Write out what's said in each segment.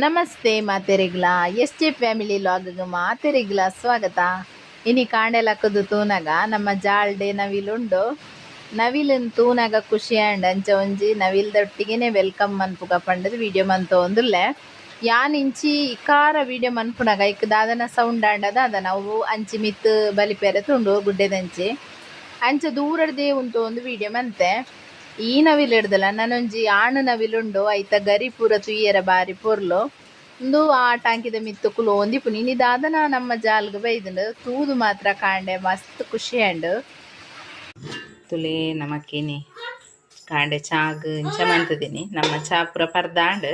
ನಮಸ್ತೆ ಮಾತೆರೆಗ್ಲಾ S J family log ಮಾತೆರೆಗ್ಲಾ ಸ್ವಾಗತ. ಇನಿ ಕಾಂಡೆ ಲಕ್ಕುದು ತೂನಗ ನಮ್ಮ ಜಾಲ್ಡೆ ನವಿಲುಂಡು. ನವಿಲುನ್ ತೂನಗ ಖುಷಿ ಆಂಡ್. ಅಂಚ ಒಂಜಿ ನವಿಲ್ದೊಟ್ಟಿಗೆನೆ welcome ಮನ್ಪುಗ ಪಂಡುದು ವಿಡಿಯೋ ಮಂತೊಂದುಲ್ಲೆ. ಯಾನ್ ಇಂಚಿ ಇಕಾರ ವಿಡಿಯೋ ಮನ್ಪುನಗ ಇಕ್ ದಾದನ ಸೌಂಡ್ ಆಂಡ ದಾದನ ಅವು ಅಂಚಿ ಮಿತ್ತ್ ಬಲಿಪೆರೆ ತುಂಡು ಗುಡ್ಡೆದಂಚಿ ಅಂಚ ದೂರಡ್ದೇ ಉಂತೊಂದು ವಿಡಿಯೋ ಮಂತೆ. ಈ ನವಿಲ್ ಹಿಡ್ದಲ ನನೊಂಜಿ ಆಣ್ ನವಿಲುಂಡು. ಐತ ಗರಿ ಪೂರ ತೂಯೆರೆ ಬಾರಿ ಪೊರ್ಲು. ಉಂದು ಆ ಟಾಂಕಿದ ಮಿತ್ತ್ ಕುಲೋಂದಿಪ್ಪುನು ಇನಿ ದಾದನ ನಮ್ಮ ಜಾಲ್ಗ್ ಬೈದುಂಡು. ತೂದು ಮಾತ್ರ ಕಾಂಡೆ ಮಸ್ತ್ ಖುಷಿ ಆಂಡ್. ತುಲೆ ನಮಕಿನಿ ಕಾಂಡೆ ಚಾಗ್ ಇಂಚ ಮಂತುದಿನಿ. ನಮ್ಮ ಚಾ ಪೂರ ಪರ್ದಾಂಡ್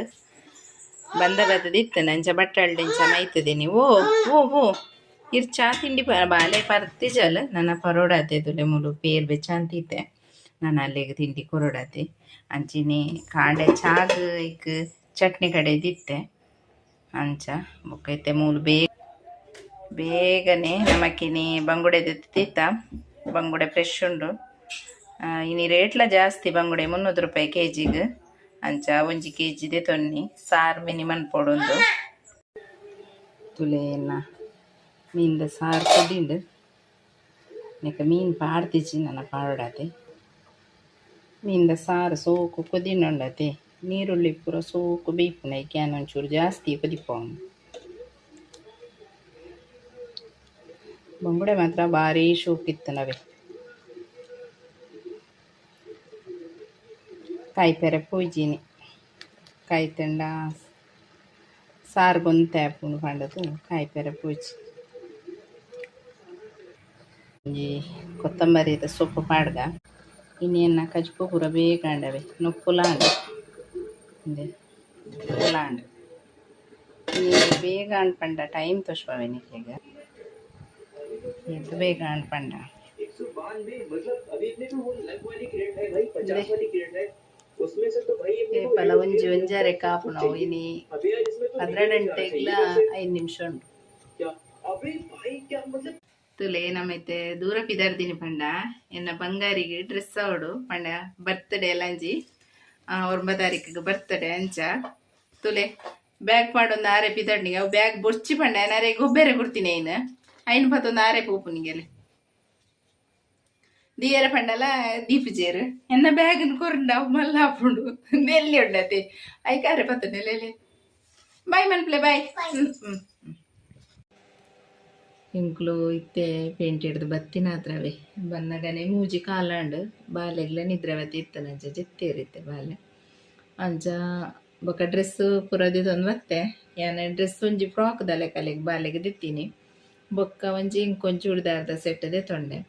ಬಂದ ಬತ್ತದಿತ್ತುಂಡು ಅಂಚ ಬಟ್ಟಲ್ಡ್ ಇಂಚ ಮೈತುದಿನಿ. ಓ ಓ ಓ ಇರ್ ಚಾ ತಿಂಡಿ ಬಾಲೆ ಪರ್ತಿಜಲ್ ನನ ಪರೋಡಾತೆ. ತುಲೆ ಮೂಲು ಪೇರ್ ಬೆಚಾಂತಿತ್ತೆ ನನ ಅಲ್ಲೆಗ್ ತಿಂಡಿ ಕೊರೊಡಾತೆ. ಅಂಚಿನೆ ಕಾಂಡೆ ಚಾಗ್ ಇಕ್ ಚಟ್ನಿ ಕಡೆದಿತ್ತೆ. ಅಂಚ ಬೊಕ ಇತ್ತೆ ಮೂಲು ಬೇಗ ಬೇಗನೆ ನಮಕಿನಿ ಬಂಗುಡೆ ದೆತ್ತಿತ್ತ. ಬಂಗುಡೆ ಫ್ರೆಶ್ ಉಂಡು. ಇನಿ ರೇಟ್ಲ ಜಾಸ್ತಿ ಬಂಗುಡೆ 300 ರೂಪಾಯಿ ಕೆಜಿಗ್. ಅಂಚ ಒಂಜಿ ಕೆಜಿ ದೆತೊನ್ನಿ ಸಾರ್ ಮಿನಿ ಮನ್ಪೊಡುಂದು. ತುಲೆ ಎನ್ನ ಮೀನ್ದ ಸಾರ್ ಕೊದಿಂಡು. ನೆಕ ಮೀನ್ ಪಾಡ್ದಿಜಿ, ನನ ಪಾಡೊಡಾತೆ. ಮೀನ್ದ ಸಾರು ಸೋಕು ಕೊದಿಂಡುಂಡತೆ. ನೀರುಳ್ಳಿ ಪೂರ ಸೋಕು ಬೇಯ್ಪುಂಡು. ಐಕ್ ಯಾನ್ ಒಂಚೂರು ಜಾಸ್ತಿ ಕೊದಿಪಾವುನು. ಬಂಗುಡೆ ಮಾತ್ರ ಬಾರಿ ಶೋಕಿತ್ತುಂಡವೆ. ಕಾಯಿ ಪೆರೆ ಪೋಯಿಜಿನಿ. ಕಾಯಿ ತಂಡ ಸಾರು ಒಂತೆ ಆಪುಂಡು ಪಂಡುದು ಕಾಯಿ ಪೆರೆ ಪೋಯಿಜಿ. ಒಂಜಿ ಕೊತ್ತಂಬರಿದ ಸೊಪ್ಪು ಪಾಡ್ಗ. ಇನಿ ಎನ್ನ ಕಜಿಪು ಪೂರ ಬೇಗ ಆಂಡವೆ. ನುಪ್ಪುಲ ಆಂಡ್ ಉಂದೆ ನುಪ್ಪುಲ ಆಂಡ್. ಇನಿ ಬೇಗ ಆಂಡ್ ಪಂಡ ಟೈಮ್ ತೋಜ್ಪಾವೆ ನಿಕ್ಲೆಗ್. ಏತ್ ಬೇಗ ಆಂಡ್ ಪಂಡ. ಏಪಲ ಒಂಜಿ ಒಂಜರೆ ಕಾಪುನವು. ಇನಿ 12 ಗಂಟೆಗ್ಲ 5 ನಿಮಿಷ ಉಂಡು. ತುಲೆ ನಮೈತೆ ದೂರ ಪಿದರ್ದಿನಿ ಪಂಡ ಎನ್ನ ಬಂಗಾರಿಗೆ ಡ್ರೆಸ್ ಆವೊಡು ಪಂಡ ಬರ್ತ್ಡೇ ಲಂಜಿ 9 ತಾರೀಕಿಗೆ ಬರ್ತ್ಡೇ. ಅಂಚ ತುಲೆ ಬ್ಯಾಗ್ ಪಾಡೊಂದು ಆರೆ ಪಿದಡ್ನಿಗೆ. ಅವು ಬ್ಯಾಗ್ ಬೊರ್ಚಿ ಪಂಡ ಅರೆಗ್ ಗೊಬ್ಬೆರೆ ಕೊಡ್ತೀನಿ. ಐನ್ ಐನ್ ಪತ್ತೊಂದು ಆರೆ ಪೋಪುನಿಗೆಲೆ ದಿಯರ ಪಂಡಲ ದೀಪುಜೇರು. ಎನ್ನ ಬ್ಯಾಗ್ ಕೊರಂಡ ಅವು ಮಲ್ಲ ಆಪುಂಡು. ನೆಲ್ಲಿ ಉಂಡತೆ ಐಕ್ ಆರೆ ಪತ್ತೊಂದು. Boy ಮನ್ಪ್ಲೆ boy. ಎಂಕ್ಲು ಇತ್ತೆ ಪೇಂಟ್ ಹಿಡ್ದು ಬತ್ತಿನಾತ್ರವೇ. ಬನ್ನಗನೆ ಮೂಜಿ ಕಾಲಾಂಡ್. ಬಾಲೆಗ್ಲ ನಿದ್ರೆ ಬತ್ತಿ ಇತ್ತನ. ಅಂಚ ಜೆತ್ತೇರಿತ್ತೆ ಬಾಲೆ. ಅಂಚ ಬೊಕ ಡ್ರೆಸ್ ಪೂರ ದೆತೊಂದು ಬತ್ತೆ ಯಾನ್. ಡ್ರೆಸ್ ಒಂಜಿ ಫ್ರಾಕ್ ದ ಲೆಕ್ಕ ಬಾಲೆಗ್ ದೆತ್ತೀನಿ. ಬೊಕ್ಕ ಒಂಜಿ ಇಂಕೊಂಜಿ ಚೂಡಿದಾರ್ದ ಸೆಟ್ ದೆತೊಂಡೆ.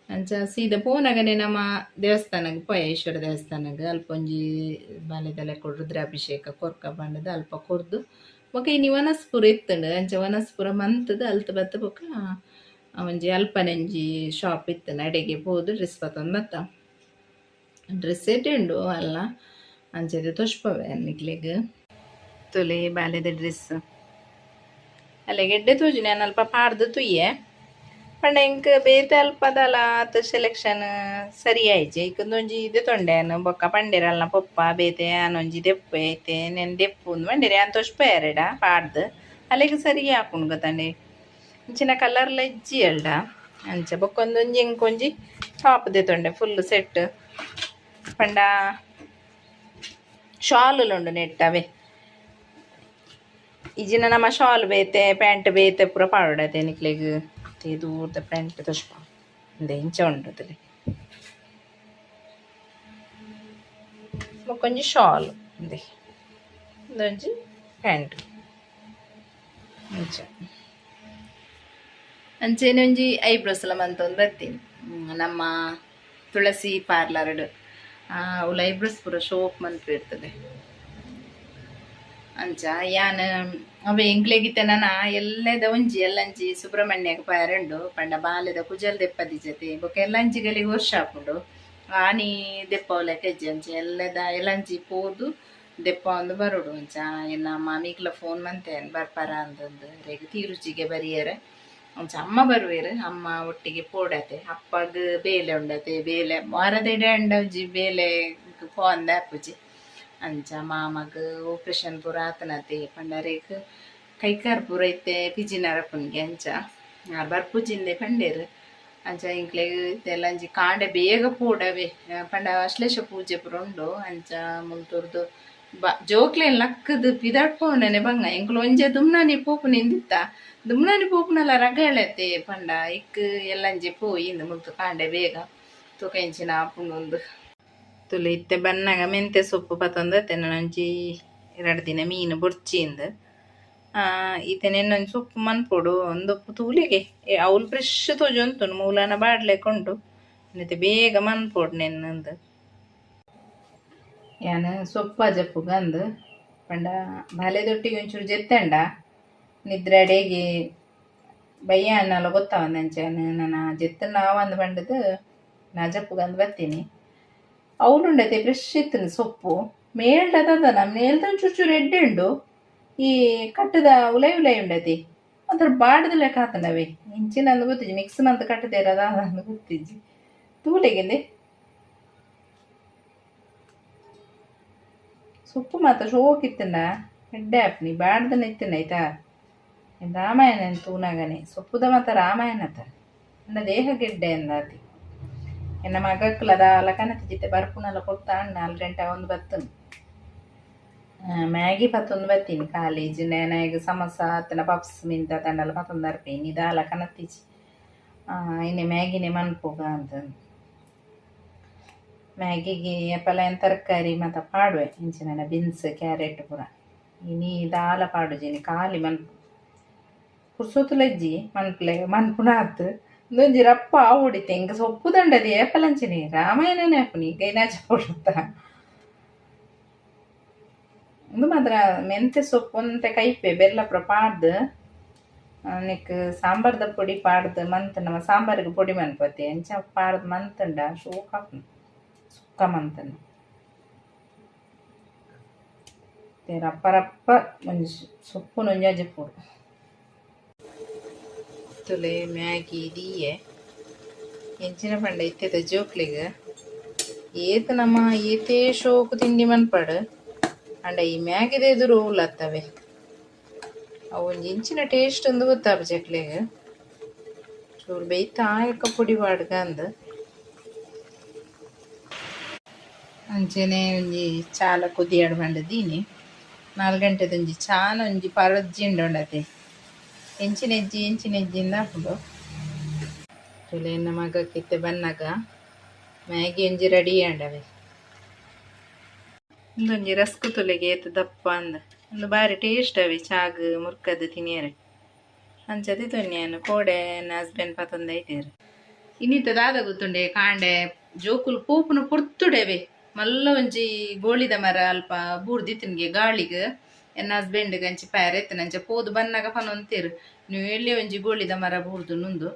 ಅಂಚ ಸೀದಾ ಪೋನಗನೆ ನಮ್ಮ ದೇವಸ್ಥಾನಗ್ ಪೋಯ, ಈಶ್ವರ ದೇವಸ್ಥಾನಗ್. ಅಲ್ಪ ಒಂಜಿ ಬಾಲೆದ ಲೆಕ್ಕ ರುದ್ರಾಭಿಷೇಕ ಕೊರ್ಕ ಪಂಡುದು ಅಲ್ಪ ಕೊರ್ದು ಬೊಕ ಇನಿ ವನಸ್ ಪೂರ ಇತ್ತುಂಡು. ಅಂಚ ವನಸ್ ಪೂರ ಮಂತುದು ಅಲ್ತ್ ಬತ್ತ ಬೊಕ ಒಂಜಿ ಅಲ್ಪನೆಂಜಿ ಶಾಪ್ ಇತ್ತುಂಡು. ಅಡೆಗೆ ಪೋದು ಡ್ರೆಸ್ ಪತೊಂದು ಬತ್ತ. ಡ್ರೆಸ್ ಎಡ್ಡೆ ಉಂಡು ಅಲ್ಲ. ಅಂಚನೆ ತೋಜ್ಪವೆ ನಿಕ್ಲೆಗ್. ತುಲೆ ಬಾಲೆದ ಡ್ರೆಸ್ ಅಲ್ಲೆಗ್ ಎಡ್ಡೆ ತೋಜುನಿ. ಯಾನ್ ಅಲ್ಪ ಪಾಡ್ದು ತೂಯೆ. ಪಂಡ ಎಂಕ್ ಬೇತೆ ಅಲ್ಪದಲ ಆತ್ ಸೆಲೆಕ್ಷನ್ ಸರಿ ಆಯಿಜಿ. ಐಕ್ ಉಂದೊಂಜಿ ದೆತೊಂಡೆ ಯಾನ್. ಬೊಕ್ಕ ಪಂಡೆರ್ ಅಲ್ನ ಪೊಪ್ಪ ಬೇತೆ ಯಾನೊಂಜಿ ದೆಪ್ಪೆ ಐತೆ ನೆನ್ ದೆಪ್ಪು ಪಂಡೆರ್. ಯಾನ್ ತೋಜ್ಪೆ ಅರೆಡ ಪಾಡ್ದು. ಅಲೆಗ್ ಸರಿ ಆಪುಂಡು ಗೊತ್ತಂಡೆ. ಇಂಚಿನ ಕಲರ್ಲ ಇಜ್ಜಿ ಅಲ್ಡ. ಅಂಚ ಬೊಕ್ಕ ಒಂದೊಂಜಿ ಎಂಕೊಂಜಿ ಟಾಪ್ ದೆತೊಂಡೆ ಫುಲ್ ಸೆಟ್. ಪಂಡ ಶಾಲ್ ಉಂಡು ನೆಟ್ಟವೆ. ಇಜಿನ ನಮ್ಮ ಶಾಲ್ ಬೇತೆ ಪ್ಯಾಂಟ್ ಬೇತೆ ಪೂರ ಪಾಡೊಡತೆ ನಿಕ್ಲೆಗ್. ದೂರದ ಪ್ಯಾಂಟ್ ತೋಜ್ಪ. ಉಂದೆ ಇಂಚ ಉಂಡು ತುಲೆ. ಬೊಕೊಂಜಿ ಶಾಲ್ ಉಂದೆ. ಉಂದೊಂಜಿ ಪ್ಯಾಂಟ್ ಇಂಚ. ಅಂಚೆನೆ ಒಂಜಿ ಐಬ್ರೋಸ್ ಲ ಮಂತೊಂದು ಬತ್ತೀನಿ ನಮ್ಮ ತುಳಸಿ ಪಾರ್ಲರ್ಡ್. ಅವ್ಲು ಐಬ್ರೋಸ್ ಪೂರ ಶೋಕ್ ಮನ್ಪಿರ್ತದೆ. ಅಂಚ ಯಾನ್ ಅವೆ ಎಂಕ್ಲೆಗಿತ್ತೆ ನನ ಎಲ್ಲೆದ ಒಂಜಿ ಎಲ್ಲಂಜಿ ಸುಬ್ರಹ್ಮಣ್ಯಗ್ ಪೋಯೆರೆ ಉಂಡು. ಪಂಡ ಬಾಲೆದ ಕುಜಲ್ ದೆಪ್ಪದಿಜತೆ. ಬೊಕ ಎಲ್ಲಂಜಿಗಳಿಗೆ ವರ್ಷ ಆಪುಂಡು. ಆನಿ ದೆಪ್ಪವುಲೆಕ ಇಜ್ಜಿ. ಅಂಚ ಎಲ್ಲೆದ ಎಲ್ಲಂಜಿ ಪೋದು ದೆಪ್ಪವೊಂದು ಬರೊಡು. ಅಂಚ ಎನ್ನ ಮಾಮಿಗ್ಲ ಫೋನ್ ಮಂತೆ ಬರ್ಪರ ಅಂದಂದು. ಅರೆಗ್ ತೀರುಚಿಗೆ ಬರಿಯರೆ. ಅಂಚ ಅಮ್ಮ ಬರುವೆರ್. ಅಮ್ಮ ಒಟ್ಟಿಗೆ ಪೋಡತೆ. ಅಪ್ಪಗ್ ಬೇಲೆ ಉಂಡತೆ. ಬೇಲೆ ವಾರದೆಡೆ ಅಂಡ ಒಂಜಿ ಬೇಲೆ ಪೋವಂದೆ ಆಪುಜಿ. ಅಂಚ ಮಾಮಗ್ ಆಪರೇಷನ್ ಪೂರ ಆತನತೆ ಪಂಡರೇಗ್ ಕೈಕಾರ್ ಪೂರ ಇತ್ತೆ ಪಿಜಿನರಪುನ್ಗೆ ಅಂಚ ಆರ್ ಬರ್ಪುಜಿಂದೆ ಪಂಡೇರು ಅಂಚ ಇಂಕ್ಲೆಗ್ ಇತ್ತೆಲ್ಲ ಅಂಚಿ ಕಾಂಡೆ ಬೇಗ ಪೋಡವೆ ಪಂಡ ಅಶ್ಲೇಷ ಪೂಜೆ ಪೂರ ಉಂಡು ಅಂಚ ಮುಲ್ತುರ್ದು ಜೋಕ್ಲೆನ್ ಲಕ್ಕದು ಪಿದಾಡ್ಪೋಣನೆ ಬಂಗ ಎಂಕುಲು ಒಂಜೆ ದುಮ್ನಾನಿ ಪೋಪುನಿಂದಿತ್ತ ದುಮ್ನಾನಿ ಪೋಪುನಲ ರಗಳೆತೆ ಪಂಡ ಇಕ್ ಎಲ್ಲಂಜಿ ಪೋಯಿ ಇಂದು ಮುಲ್ತು ಕಾಂಡೆ ಬೇಗ ತೂಕ ಇಂಚಿನ ಆಪುಂಡು ತುಲು ಇತ್ತೆ ಬನ್ನಾಗ ಮೆಂತೆ ಸೊಪ್ಪು ಪತ್ತೊಂದು ಒಂಜಿ ಎರಡು ದಿನ ಮೀನು ಬೊರ್ಚಿಂದು ಇತ್ತೆ ನೆನ್ನೊಂಜಿ ಸೊಪ್ಪು ಮನ್ಪೊಡು ಒಂದೊಪ್ಪು ತೂಲಿಗೆ ಅವ್ಲು ಫ್ರೆಶ್ ತೋಜೊಂತುಂಡು ಮೂಲನ ಬಾಡ್ಲೆಕ್ ಉಂಟು ಇತ್ತೆ ಬೇಗ ಮನ್ಪೊಡು ನೆನ್ನಂದು ಯಾನ್ ಸೊಪ್ಪು ಅಜಪ್ಪುಗಂದು ಪಂಡ ಬಾಲೆದೊಟ್ಟಿಗೆ ಒಂಚೂರು ಜೆತ್ತಂಡ ನಿದ್ರೆ ಅಡೆಗೆ ಬಯ್ಯ ಅನ್ನಲ್ಲ ಗೊತ್ತಾವಂದು ಅಂಚ ನನ್ನ ಜೆತ್ತಂಡ ಆವಂದು ಪಂಡದು ನಾ ಜಪ್ಪುಗಂದು ಬತ್ತೀನಿ ಅವ್ಲುಂಡತೆ ಫ್ರೆಶ್ ಇತ್ತು ಸೊಪ್ಪು ಮೇಲ್ಡದ ಮೇಲ್ದ ಒಂಚೂರು ಚೂರು ಎಡ್ಡೆ ಉಂಡು ಈ ಕಟ್ಟದ ಉಲೈ ಉಲೈ ಉಂಡತಿ ಒಂಥರ ಬಾಡದ ಲೆಕ್ಕ ಆತನವೇ ಇಂಚಿನ ಅಂದು ಗೊತ್ತಿಜ್ಜಿ ಮಿಕ್ಸ್ ಮಂತ್ ಕಟ್ಟದೇರದ ಅಂದು ಗೊತ್ತಿಜ್ಜಿ ತೂಲೆಗಿಂದೆ ಸೊಪ್ಪು ಮಾತ್ರ ಶೋಕಿತ್ತಂಡ ಎಡ್ಡೆ ಆಪ್ನಿ ಬಾಡ್ದನ ಇತ್ತಂಡ ಆಯ್ತಾ ರಾಮಾಯಣ ತೂನಾಗನೆ ಸೊಪ್ಪುದ ಮಾತ ರಾಮಾಯಣ ಅತ್ತ ದೇಹ ಗೆಡ್ಡೆ ಅಂದಾತಿ ಎನ್ನ ಮಗಕ್ಲದ ಲಕನತಿ ಜಿತೆ ಬರ್ಪುನಲ ಕೊಡ್ತಾ 4 ಗಂಟೆ ಒಂದು ಬತ್ತನು ಮ್ಯಾಗಿ ಪತ್ತೊಂದು ಬತ್ತೀನಿ ಕಾಲೇಜ್ ನೇನಾಗ ಸಮೋಸ ಅತ್ತನ ಪಪ್ಸ್ ಮಿಂತ ತಂಡಲ ಪತ್ತೊಂದು ಅರ್ಪೇನಿ ದಾಲ ಕನತ್ತಿಜಿ ಇನ್ನು ಮ್ಯಾಗಿನೇ ಮನ್ಪುಗ ಅಂತ ಮ್ಯಾಗಿಗೆ ಎಪ್ಪಲ ಏನು ತರಕಾರಿ ಮತ್ತು ಪಾಡುವೆ ಇಂಚಿನ ಬೀನ್ಸ್ ಕ್ಯಾರೆಟ್ ಪೂರ ಇನಿ ದಾಲ ಪಾಡುಜಿನಿ ಖಾಲಿ ಮನ್ಪು ಪುರ್ಸೊತ್ತುಲಜ್ಜಿ ಮನ್ಪುಲೆ ಮನ್ಪುನ ಆತು ಒಂದೊಂಜಿ ರಪ್ಪ ಆವೊಡಿತೆ ಇಂಕ ಸೊಪ್ಪು ದಂಡದಿ ಏಪಲಂಚಿನಿ ರಾಮಾಯಣನೇ ಅಪ್ಪುನಿ ಗೈನಾಚ ಕೊಡುತ್ತಾ ಉಂದು ಮಾತ್ರ ಮೆಂತೆ ಸೊಪ್ಪು ಒಂತೆ ಕೈಪೆ ಬೆಲ್ಲ ಪೂರ ಪಾಡ್ದು ನೆಕ್ ಸಾಂಬಾರ್ದ ಪೊಡಿ ಪಾಡ್ದು ಮಂತ್ ನಮ್ಮ ಸಾಂಬಾರಿಗೆ ಪೊಡಿ ಮನ್ಪತಿ ಅಂಚ ಪಾಡ್ದು ಮಂತುಂಡ ಶೋಕ ಸುಕ್ಕ ಮಂತುಂಡ ರಪ್ಪ ರಪ್ಪ ಒಂಜಿ ಸೊಪ್ಪುನು ಒಂಜಿ ಅಜಪೊಡು ತುಲೆ ಮ್ಯಾಗಿ ದೀಯೆ ಎಂಚಿನ ಪಂಡ ಇತ್ತೆದ ಜೋಕ್ಲೆಗ್ ಏತ್ ನಮ್ಮ ಏತೇ ಶೋಕು ತಿಂಡಿ ಮನ್ಪಡು ಅಂಡ ಈ ಮ್ಯಾಗಿದ ಎದುರು ಉಲ್ಲತ್ತವೆ ಅವು ಒಂಜಿ ಇಂಚಿನ ಟೇಸ್ಟ್ ಒಂದು ಗೊತ್ತಾಪ ಜಕ್ಲೆಗ್ ಚೂರು ಬೇಯ್ತ ಆಯಕ್ಕ ಪೊಡಿ ಪಾಡ್ಗ ಅಂದ್ ಅಂಚನೆ ಒಂಜಿ ಚಾಲ ಕುದಿಯಾಡ್ ಪಂಡ ದೀನಿ 4 ಗಂಟೆದ ಒಂಜಿ ಚಾನ ಒಂಜಿ ಪರಜ್ಜಿ ಉಂಡತೆ ಎಂಚಿನ ಹೆಜ್ಜೆ ಎಂಚಿನ ಹೆಜ್ಜೆಯಿಂದ ಆಪುಂಡು ತುಲೆ ಎನ್ನ ಮಗಕ್ಕಿತ್ತೆ ಬನ್ನಾಗ ಮ್ಯಾಗಿ ಒಂಜಿ ರೆಡಿ ಆಂಡವೆ ಉಂದೊಂಜಿ ರಸ್ಕು ತುಲೆಗೆ ಏತ್ ದಪ್ಪ ಅಂದ್ ಉಂದು ಬಾರಿ ಟೇಸ್ಟ್ ಅವೆ ಚಾಗ್ ಮುರ್ಕದ್ ತಿನಿಯರೆ ಅಂಚ ತಿತೊನ್ನಿ ಕೋಡೆ ಎನ್ನ ಹಸ್ಬೆಂಡ್ ಪತೊಂದು ಐತೇರು ಇನ್ನಿತ್ತ ದಾದ ಗೊತ್ತುಂಡೆ ಕಾಂಡೆ ಜೋಕುಲು ಪೋಪುನ ಪೊರ್ತುಡೆವೆ ಮಲ್ಲ ಒಂಜಿ ಗೋಳಿದ ಮರ ಅಲ್ಪ ಬೂರ್ದಿತ್ತಿನ್ಗೆ ಗಾಳಿಗ್ ಎನ್ನ ಹಸ್ಬೆಂಡ್ ಅಂಚಿ ಪ್ಯಾರೆ ಅಂಚ ಪೋದು ಬನ್ನಾಗ ಪನೊಂತೇರು ನೀವು ಎಲ್ಲಿ ಒಂಜಿ ಗೋಳಿದ ಮರ ಬೂರ್ದು ನುಂದು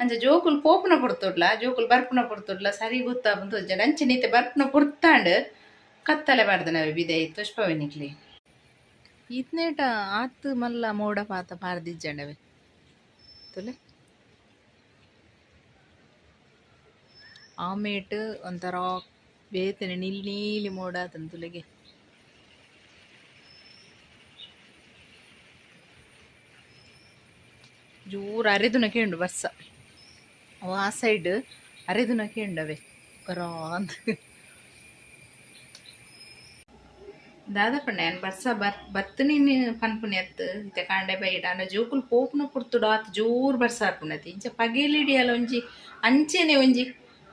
ಅಂಚ ಜೋಕುಲು ಪೋಪುನ ಪೊರ್ತುಡ್ಲ ಜೋಕುಲು ಬರ್ಪುನ ಪೊರ್ತುಡ್ಲ ಸರಿ ಗೊತ್ತಾಪುಂದು ತೋಜಂಡು ಅಂಚೆ ನೀತೆ ಬರ್ಪುನ ಪೊರ್ತಾಂಡ್ ಕತ್ತಲೆ ಪಾಡ್ದನವೆ ಬಿದೈ ತೋಜ್ಪಾವೆ ನಿಕ್ಲೆ ಈತ್ನೇಟ ಆತ್ ಮಲ್ಲ ಮೋಡ ಪಾತ ಪಾರ್ದಿಜ್ಜಂಡವೆ ತುಲೆ ಆಮೇಟ್ ಒಂಥರ ಬೇತನೆ ನೀಲಿ ನೀಲಿ ಮೋಡ ಆತನ ತುಲೆಗೆ ಜೋರು ಅರೆದುನಕ್ಕೆ ಉಂಡು ಬರ್ಸ ಅವು ಆ ಸೈಡ್ ಅರೆದುನಕ್ಕೆ ಉಂಡವೆ ಬರೋ ಅಂತ ದಾದಪಂಡ ಯಾನ್ ಬರ್ಸ ಬತ್ತು ನೀನು ಪನ್ಪುನಿ ಅತ್ತು ಇತ್ತೆ ಕಾಂಡೆ ಬೈಡ ಅಂಡ ಜೋಕುಲು ಪೋಪುನ ಪೊರ್ತುಡು ಆತ್ ಜೋರು ಬರ್ಸ ಆಪುಂಡತಿ ಇಂಚ ಪಗೆಲಿಡಿಯಲ ಒಂಜಿ ಅಂಚೆನೆ ಒಂಜಿ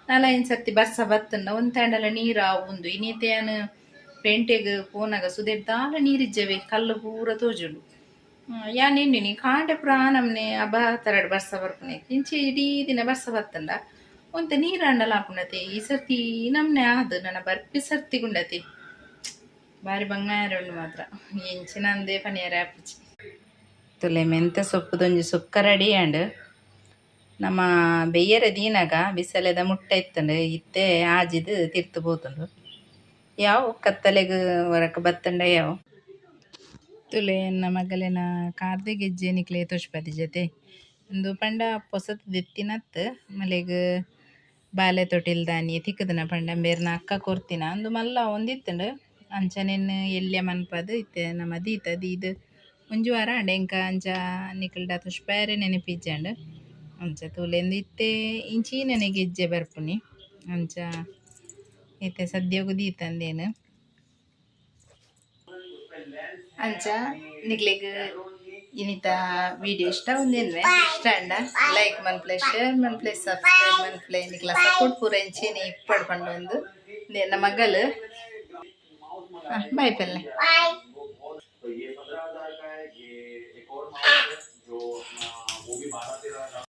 ನಾಲೈನ್ ಸರ್ತಿ ಬರ್ಸ ಬತ್ತುಂಡ ಒಂತಾಂಡಲ ನೀರು ಆವುಂದು ಇನಿತೆ ಯಾನ್ ಪೇಂಟೆಗ್ ಪೋನಾಗ ಸುದೆಟ್ ದಾಲ ನೀರಿಜ್ಜವೆ ಕಲ್ಲು ಪೂರ ತೋಜುಂಡು ಯಾನ್ ಎನ್ನಿನಿ ಕಾಂಡೆ ಪೂರ ನಮ್ನೆ ಅಬ ತರಡ್ ಬರ್ಸ ಬರ್ಪುನೆ ಇಂಚೆ ಇಡೀ ದಿನ ಬರ್ಸ ಬತ್ತುಂಡ ಒಂತೆ ನೀರಾಂಡಲ ಆಪುಂಡತೆ ಈ ಸರ್ತಿ ನಮ್ನೆ ಆದ್ ನನ ಬರ್ಪಿ ಸರ್ತಿ ಗುಂಡತೆ ಬಾರಿ ಬಂಗಾರ ಉಂಡು ಮಾತ್ರ ಎಂಚಿನ ಅಂದೇ ಪನಿಯಾರ ಆಪುಜಿ ತುಲೆ ಮೆಂತೆ ಸೊಪ್ಪುದೊಂಜಿ ಸುಕ್ಕ ರೆಡಿ ಆಂಡ್ ನಮ್ಮ ಬೆಯ್ಯರೆ ದೀನಾಗ ಬಿಸಲೆದ ಮುಟ್ಟೆ ಇತ್ತುಂಡು ಇತ್ತೆ ಆಜಿದ್ ತಿರ್ತು ಪೋತುಂಡು ಯಾವ ಕತ್ತಲೆಗ್ ಹೊರಕ್ ಬತ್ತುಂಡ ಯಾವ ತುಲೆ ಎನ್ನ ಮಗಲೆನ ಕಾರ್ದೆ ಗೆಜ್ಜೆ ನಿಕ್ಲೆ ತೋಜ್ಪದಿ ಜೊತೆ ಉಂದು ಪಂಡ ಪೊಸತ್ ದೆತ್ತಿನತ್ ಮಲೆಗ್ ಬಾಲೆ ತೊಟಿಲ್ ದಾನಿ ತಿಕ್ಕುದನ ಪಂಡ ಬೇರ್ನ ಅಕ್ಕ ಕೊರ್ತಿನ ಅಂದು ಮಲ್ಲ ಒಂದಿತ್ತುಂಡು ಅಂಚನೆನ್ ಎಲ್ಯ ಮನ್ಪದ್ ಇತ್ತೆ ನಮ ದೀತ ದೀದ್ ಒಂಜಿ ವಾರ ಆಂಡ್ ಎಂಕ ಅಂಚ ನಿಕಲ್ಡ ತೋಜ್ಪಾಯೆರೆ ನೆನಪಿಜ್ಜಂಡ್. ಅಂಚ ತೂಲೆಂದು ಇತ್ತೆ ಇಂಚಿನನೆ ಗೆಜ್ಜೆ ಬರ್ಪುನಿ ಅಂಚ ಇತ್ತೆ ಸದ್ಯಗ್ ದೀತಂದೇನು. ಅಂಚ ನಿಕ್ಲೆಗ್ ಇನಿತ ವಿಡಿಯೋ ಇಷ್ಟ ಉಂದೆನ್ವೆ ಇಷ್ಟ ಅಂಡ ಲೈಕ್ ಮನ್ಪುಲೆ, ಶೇರ್ ಮನ್ಪುಲೆ, ಸಬ್ಸ್ಕ್ರೈಬ್ ಮನ್ಪುಲೆ. ನಿಕ್ಲ ಸಪೋರ್ಟ್ ಪೂರ ಇಂಚೆನೆ ಇಪ್ಪಡ್ ಪಂಡೊಂದು. ಎನ್ನ ಮಗಲ್. ಬಾಯ್ ಪಲ್ಲೆ.